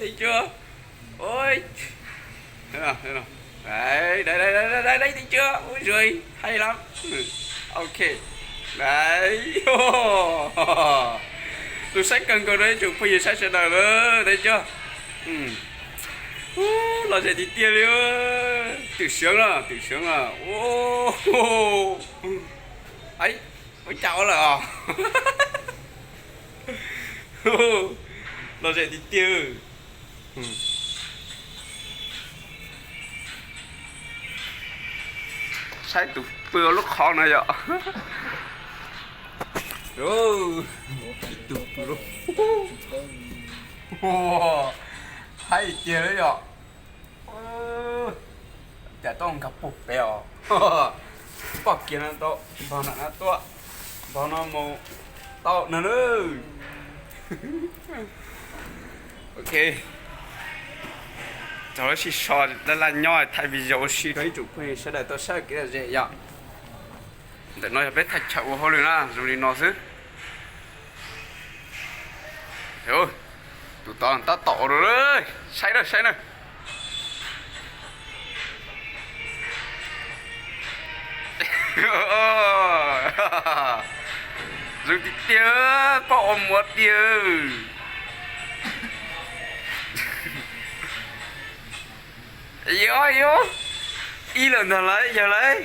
Tib cuab. Ui. Đấy, đấy, đấy, đấy, đấy, đấy, tib cuab. Ui giời, hay lắm. Ok. Đấy. Tus saib kawg nkaus rau ib tsoom phooj ywg saib sawv daws lawm, tib cuab. Ub, lom zem tiag tiag li. Twm sướng lawm, twm sướng lawm. Ub. Ấy, ua cas ua lawm os. Lom zem tiag tiag. Saib tus pw lub qhov no yom. Tus pw lub, haib tiag li yom. Cas tau nkag puag pem os. Poj kiag no tau, npog nram no tuaj, npog no mus tau no na. Ok, txog lub sij so laj laj nyob thaij video ua si rau ib tsoom phooj ywg sawv daws tau saib kev lom zem yom. Ntawm no yog peb thaj chaw ua hauj lwm na, zoo li no xwb. Tus tod tab tom ua, saib na, saib na. Zoo tiag tiag, poj ua muav tiag. Yog, yog, ib lawm ntag lauj, yog lauj.